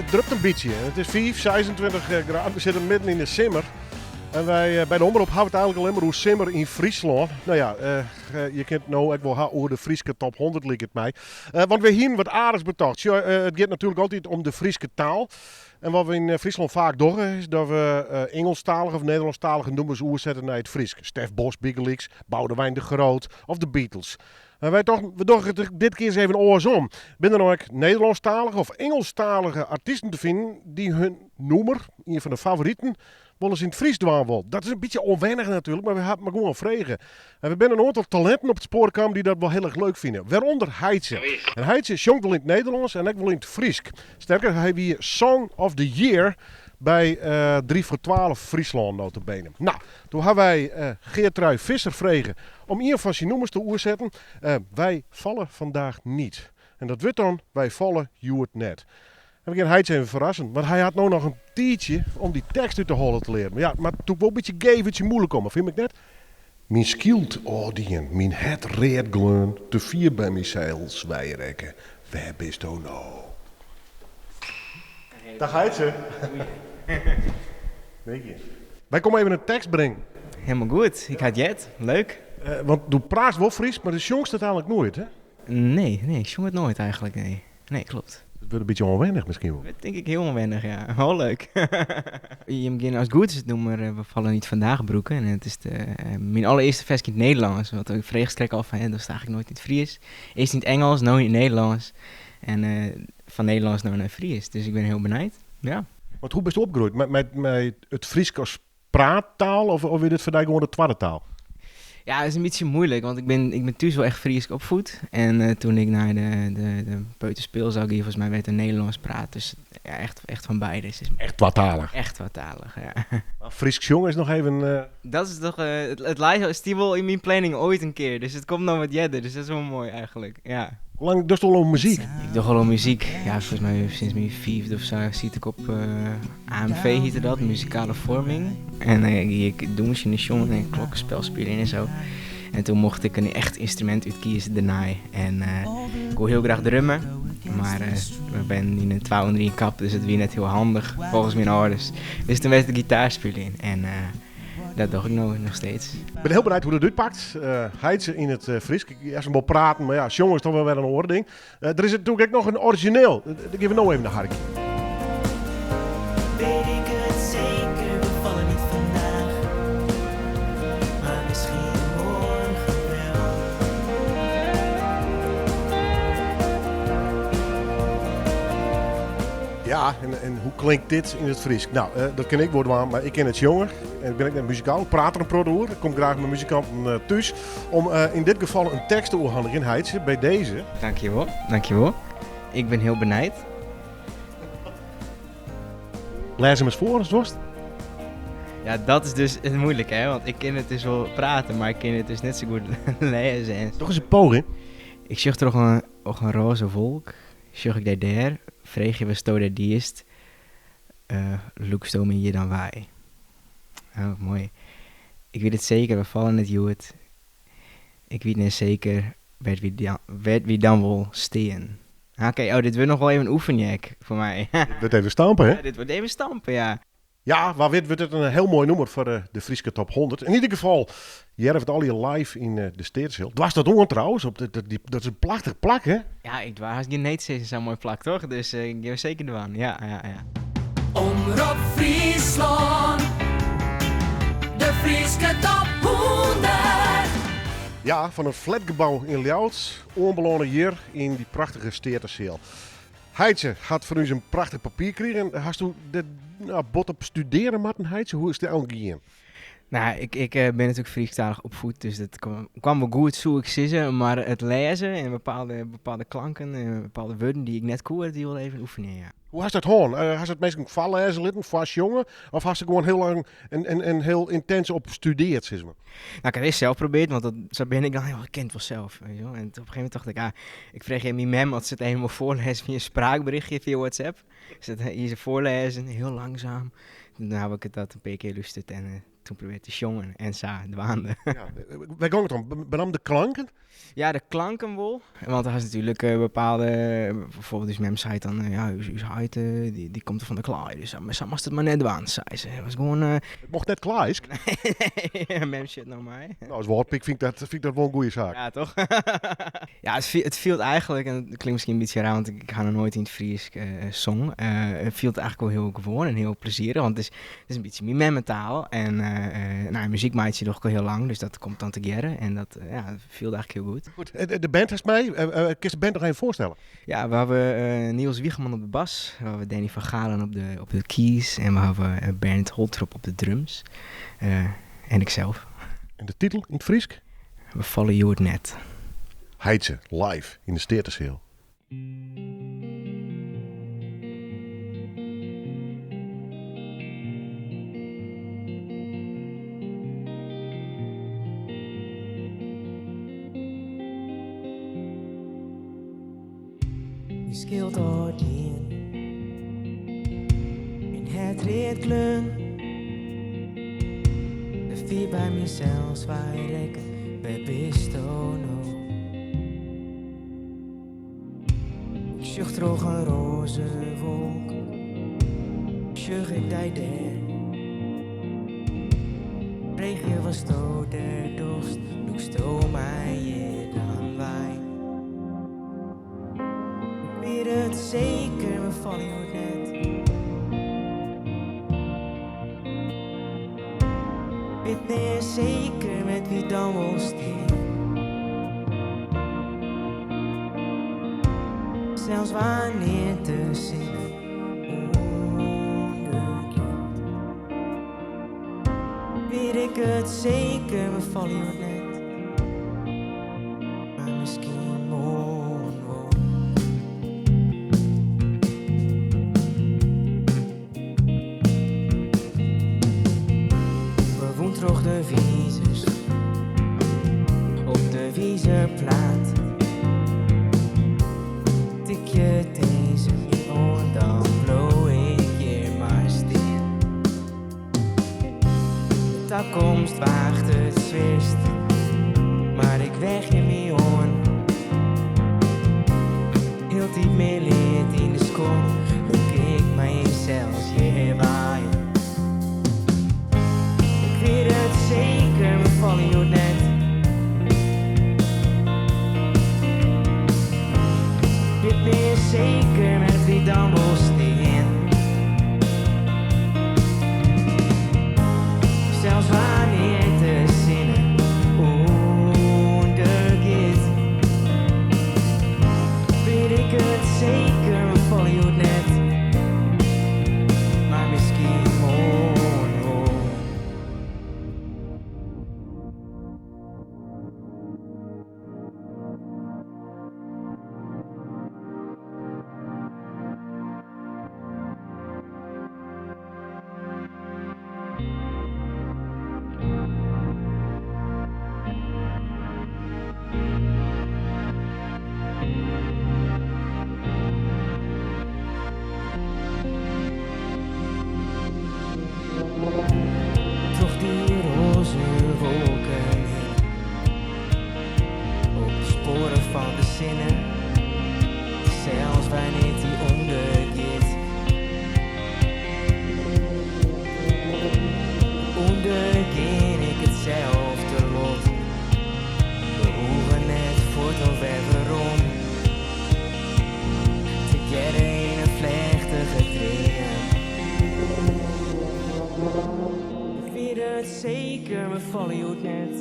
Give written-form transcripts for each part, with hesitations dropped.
it drupt in bytsje. It is 5, 26 graden. We sitte midden yn de simmer. En wy by de Omrop hawwe it eigenlik allinne mar oer simmer yn Fryslân. No ja, je kinne it no ek wol ha oer de Fryske top 100 liket my. Want we hienen wat aardichs betocht. Sjoch, it giet natuerlik altyd om de Fryske taal. En wat we yn Fryslân faak dogge is dat we Ingelsktalige of Nederlânsktalige nûmers oersette nei it Frysk. Stef Bos bygelyks, Boudewijn de Groot of de Beatles. En wy tochten, we dogge it dit kear ris even oarsom. Binne der no ek Nederlânsktalige of Ingelsktalige artysten te finen dy't hun nûmer, ien fan de favoriten, wolris yn it Frysk dwaan wol? Dat is in bytsje ûnwennich natuerlik, mar we hawwe it mar gewoan frege. En we binne in oantal talinten op it spoar kaam dy't dat wol hiel erch leuk fine. Wêrûnder Haitze. En Haitze sjongt wol yn it Nederlânsk en ek wol yn it Frysk. Sterker, hy wie Song of the Year by 3 voor 12 Fryslân nota bene. No, doe hawwe wy Geertrui Visser frege om ien fan syn nûmers te oersetten. Wij vallen vandaag niet. En dat wurdt dan Wy falle hjoed net. En we gean Haitze even ferrassen, want hy hat no noch in tiidsje om dy tekst út de holle te learen. Mar ja, it moat natuerlik wol in bytsje geef út syn mûle komme, fyn ik net? Myn skyld ôfdien, myn hert read gleon, te fier by mysels weirekke, wêr bisto no? Dag Haitze. Wy komme even in tekst bringen. Helemaal goed, ik ha it heard. Leuk. Want do praatst wol Frysk, mar do sjongst it eigenlik noait, hè? Nee, nee, ik sjong it noait eigenlik, nee. Nee, klopt. It wurdt in bytsje ûnwennich miskien wol. Wurdt tink ik hiel ûnwennich, ja. Wol leuk. Jim gean as it goed is it nûmer We vallen niet vandaag brûken. En it is de, myn allerearste ferske yn it Nederlânsk. Want ik frege krekt al fan, hè, dochst eigenlik noait yn it Fries. Earst yn it Ingelsk, no yn it Nederlânsk. En fan Nederlânsk no nei Fries. Dus ik bin hiel benijd, ja. Want hoe bist opgroeid? Mei it Frysk as praattaal of wie dit foar dy gewoan de twadde taal? Ja, dat is in bytsje moeilik, want ik bin, ik bin thús wol echt Frysk opfoed. En eh, toen ik nei de, de, de peuterspeelzaal gie, folgens my waard der Nederlânsk praat. Dus ja, echt, echt fan beide. Dus echt twatalich? Echt twatalich, ja. Mar Frysk sjonge is noch even... Eh, dat is toch, eh, it, it stie wol yn myn planning oait in kear, dus it komt no wat earder, dus dat is wol moai eigenlik, ja. Hoe lang dochst al oan muzyk? Ik doch al oan muzyk, ja, folgens my sinds myn fiifde of sa siet ik op AMV hiette dat, muzikale vorming. En dan gie ik dûnsjen en sjongen en klokkenspel spyljen en zo. En toen mocht ik in echt ynstrumint útkieze dêrnei. En ik woe hiel graach drumme, mar we wennen yn in twa ûnder ien kap, dus it wie net hiel handich folgens myn âlders. Dus toen waard it gitaar spyljen en dat doch ik no noch steeds. Ik bin hiel benijd hoe't it útpakt. Haitze yn it Frysk. Ik hear se wol praten, mar ja, sjongen is toch wol wer in oar ding. Der is natuerlik ek noch in orizjineel. Dêr gean we no even nei harkjen. Weet ik het zeker, we vallen niet vandaag, maar misschien morgen wel. Ja, en hoe klinkt dit yn it Frysk? No, dat kin ik wol dwaan, mar ik kin net sjonge. En ik bin ek net muzikaal. Ik praat der in protte oer. Ik kom graach mei muzikanten thús. Om yn dit gefal in tekst te oerhandigjen, Haitze, by dizze. Dankjewol, dankjewol. Ik bin hiel benijd. Lês him ris foar, as wolst. Ja, dat is dus it moeilike, hè? Want ik kin it dus wol prate, mar ik kin it dus net sa goed lêze. En Doch ris in poging. Ik sjoch troch in, och in rôze wolk, sjoch ik dy dêr, freegje watsto dêr diest, lûksto my hjir dan wei? Oh, moai. Ik wit it seker, we falle net hjoed. Ik wit net seker wêr't wy, wêr't wy dan wol stean. Oké, oh, dit wurdt noch wol even oefenje ek foar my. Dit wurdt even stampen, hè? Ja, dit wurdt even stampen, ja. Ja, wa wit wurdt it in hiel moai nûmer foar de Fryske Top 100. Yn ieder gefal hearre we it allegear live yn de Steateseal. Doarst dat oan trouwens? Op de, die, dat is in prachtich plak, hè? Ja, ik doar hast gjin nee te sizzen, sa'n moai plak, toch? Dus ik gean seker dwaan, ja, ja, ja. Omrop Fryslân, de Fryske Top 100. Ja, fan in flatgebou yn Ljouwert oanbelâne hjir yn dy prachtige Steateseal. Haitze hat fan ús in prachtich papier krigen. Hasto der nou, bot op studearje moatten, Haitze? Hoe is it eigentlik gien? Nou, ik, ik bin natuerlik Frysktalich opfoed, dus dat kwam, kwam wol goed, soe ik sizze. Mar it lêzen en bepaalde, bepaalde klanken en bepaalde wurden dy't ik net koe, dat wie wol even oefenjen, ja. Hoe hast dat hân? Hast it minsken foarlêze litten, foarsjonge? Of hast der gewoan hiel lang en, en, en hiel yntins op studearre, sis mar? Nou, ik ha it earst sels probearre, want dat, sa bin ik dan. Oh, ik kin it wol sels. Weet je wel. En op een gegeven momint tocht ik, ah, ik freegje myn mem oft se it even wol foarlêze fia in spraakberichtje fia WhatsApp. Dus dat hie se foarlêzen, hiel langzaam. Dan ha ik it dat in pear kear lústerd en toen probearre te sjongen en sa dwaande. Ja, wêr gong it om? Benammen de klanken? Ja, de klanken wol. Want der hast natuerlik bepaalde, bijvoorbeeld ús mem seit dan, ja, ús heit dy komt fan de klaai, dus sa moatst it mar net dwaan, sei se. It was gewoan... It mocht net klaaisk? Nee, mem sjocht no mei. No, as Wâldpyk fyn ik dat wol in goede saak. Ja, toch? Ja, it fielt eigentlik, en it klinkt miskien in bytsje raar, want ik ha noch noait yn it Frysk song. It fielt eigentlik wol hiel gewoan en hiel plezierich, want it is in bytsje myn memmetaal. En no, muzyk meitsje doch ik al hiel lang, dus dat komt dan tegearre. En dat, ja, fielt eigentlik hiel goed. Goed, de band hast mei. Kinst de band noch even foarstelle? Ja, we hawwe Niels Wiegeman op de bas, we hawwe Danny van Galen op de keys en we hawwe Bernd Holtrop op de drums. En ikself. En de titel yn it Frysk? We falle hjoed net. Heitse, live yn de Steateseal. Je skilt dien in het read gleon. De vier by mysels weirekke, wêr bisto no? Ik sjoch troch in roze wolk, sjoch ik dy dêr. Freegje watsto dêr dochst, lûksto my hjir dan wei? Ik wit it seker, we falle hjoed net. Wit nea seker met wie dan wol stean. Sels wannear't de sinne ûndergiet, wit ik it seker, we falle hjoed net. Mar miskien moarn wol. Bewûn troch de wizers op de wizerplaat. Tikje dizze my oan, dan bliuw ik hjir mar stean. De takomst waacht it swierst, mar ik weagje my oan. Hieltyd mear lead yn de skuon, lûk ik mysels hjir wei. Ik wit it seker, we falle hjoed net. Wit nea seker met wie dan wol stean. Sels wannear't de sinne ûndergiet, wit ik it seker, we falle hjoed net. Mar miskien moarn wol. Troch dy roze wolken hinne, op de spoaren fan de sinne, sels wannear't dy ûndergiet. Ûndergean ik itselde lot. We hoege net fuort of wer werom. Tegearre yn in flechtige dream. Ik wit it seker, we falle hjoed net.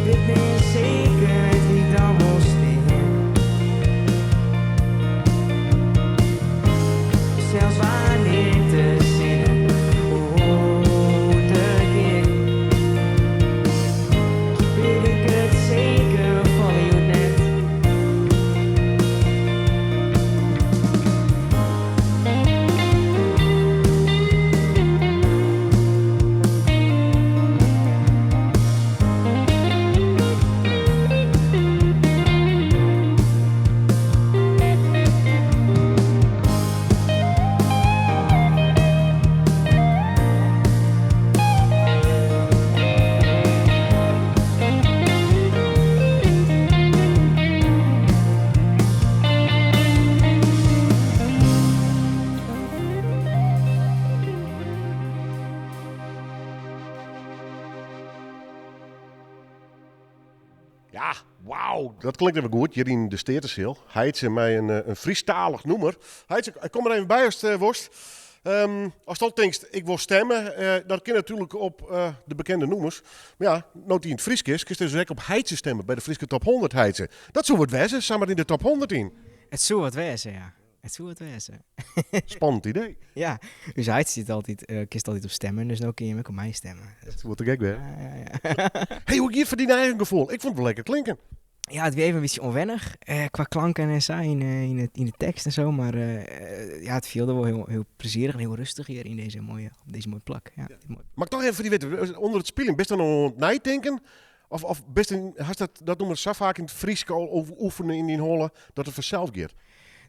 Wit nea seker met wie dan wol stean. Sels wannear't de sinne ûndergiet, wit ik it seker, we falle hjoed net. Ja, wauw, dat klinkt even goed hier in de Steatenseal. Heitse mei in Frysktalich nûmer. Heitse, kom der even by ast wolst. Ast al tinkst, ik wol stimme, dat kin natuerlik op de bekende nûmers. Mar ja, no't dy yn it Frysk is, kinst dus ek op Heitse stimme by de Fryske Top 100, Heitse. Dat soe wat wêze, samar yn de Top 100 yn. It soe wat wêze, ja. It soe wat wêze. Spannend idee. Ja, ús heit stiet altyd, kinst altyd op stemmen, dus no kin je ek op my stimme. Dat soe te gek wêze. Ja. Hey, hoe giet it foar dyn eigen gefoel? Ik fûn it wol lekker klinken. Ja, it wie even in bytsje ûnwennich, kwa klanken en sa yn de tekst en zo. Mar ja, it fielde wol hiel, hiel plezierich en hiel rêstich hjir yn dizze moaie, op dizze moaie plak. Ja, ja. Moai. Mar toch even foar dy witte, ûnder it spyljen, bist dan oan it neitinken? Of bist in, hast dat nûmer sa faak yn it Frysk al oefene yn dyn holle dat it fansels giet?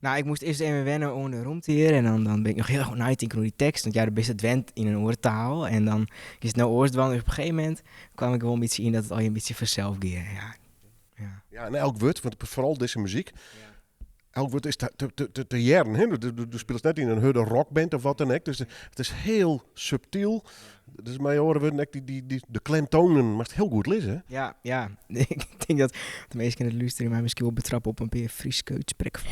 Nou, ik moast earst even wenne oan de romte hjir en dan bin ik noch hiel erch oan it neitinken oer dy tekst. Want ja, do bist it wend yn in oare taal en dan giest it no oars dwaan. Dus op in gegeven momint kwam ik wol in bytsje yn dat it al in bytsje fansels gie. Ja. Ja. Ja, en elk wurd, want foaral dizze muzyk, elk wurd is te hearren. Hè? Do spilest net yn in hurde rockband of wat dan ek. Dus it is hiel subtyl. Dus mei oare wurden, ek de klemtoanen moatst hiel goed lizze. Ja, ja. Ik tink dat de minsken it lústerje my miskien wol betrappe op in pear Fryske útsprek.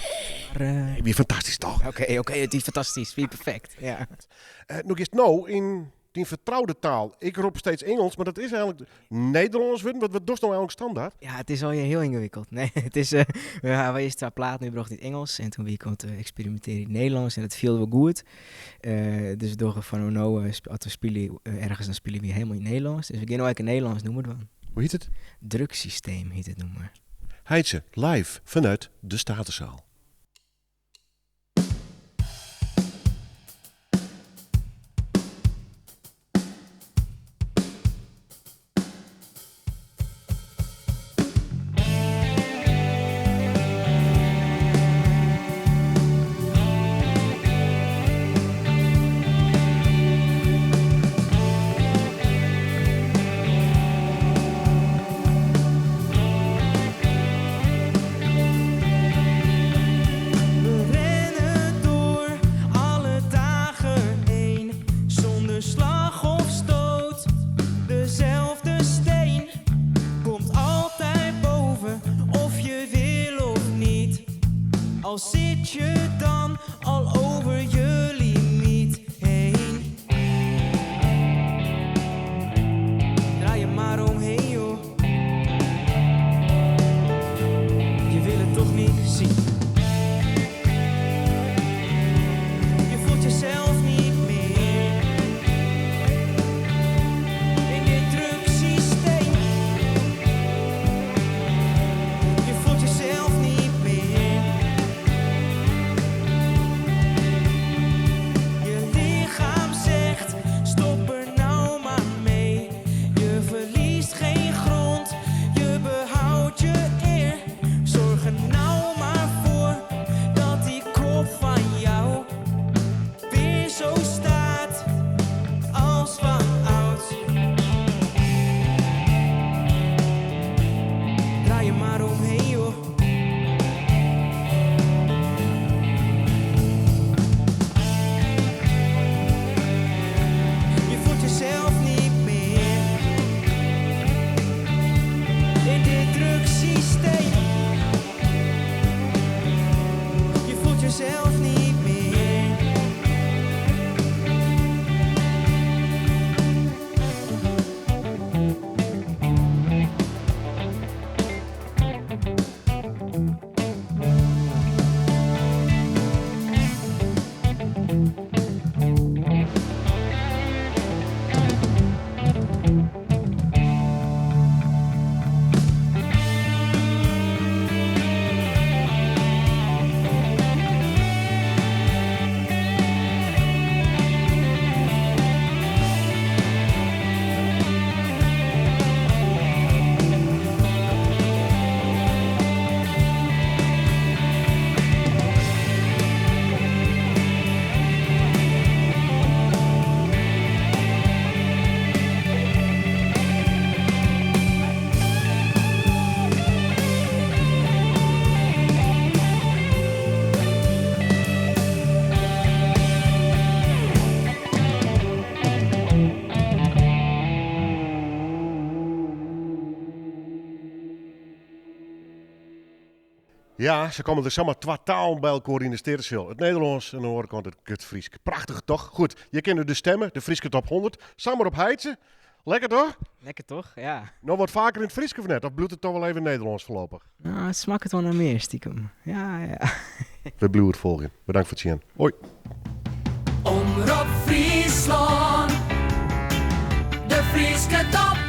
Maar Nee, wie fantastysk toch? Oké, oké, it is fantastysk. Wie perfekt. Ja. No giest no yn dyn fertroude taal. Ik rop steeds Ingelsk, mar dat is eigenlik Nederlânsk wurden. Wat dochst no eigenlik standaard? Ja, it is allegear hiel yngewikkeld. Nee, it is, we hawwe earst twa platen útbrocht yn it Ingelsk en toen wie ik oan it eksperimintearjen yn it Nederlânsk en dat fielde wol goed. Dus we dogge fan no, as we spylje ergens, dan spylje we hielendal yn it Nederlânsk. Dus we gean no ek in Nederlânsk nûmer dwaan. Hoe hjit it? Drugssysteem hjit it nûmer. Heitse, live fanút de Statenzaal. We rennen door alle dagen heen, zonder slag of stoot. Dezelfde steen komt altijd boven, of je wil of niet. Al zit je dan al over je limiet heen. Draai je maar omheen, joh. Je wil het toch niet zien. Je voelt jezelf niet meer. In dit drugsysteem. Je voelt jezelf niet meer. Ja, se komme der samar twa talen by elkoar yn de Steateseal. It Nederlânsk en oan de oare kant it Frysk. Prachtich toch? Goed, je kinne dus stemme, de Fryske Top 100. Samar op Heitse. Lekker toch? Lekker toch? Ja. No wat faker yn it Frysk of net? Of bliuwt it toch wol even Nederlânsk foarlopich? No, it smakket wol nei mear stiekem. Ja, ja. We bliuwe it folgjen. Bedankt foar it sjen. Hoi. Omrop Fryslân, de Fryske top.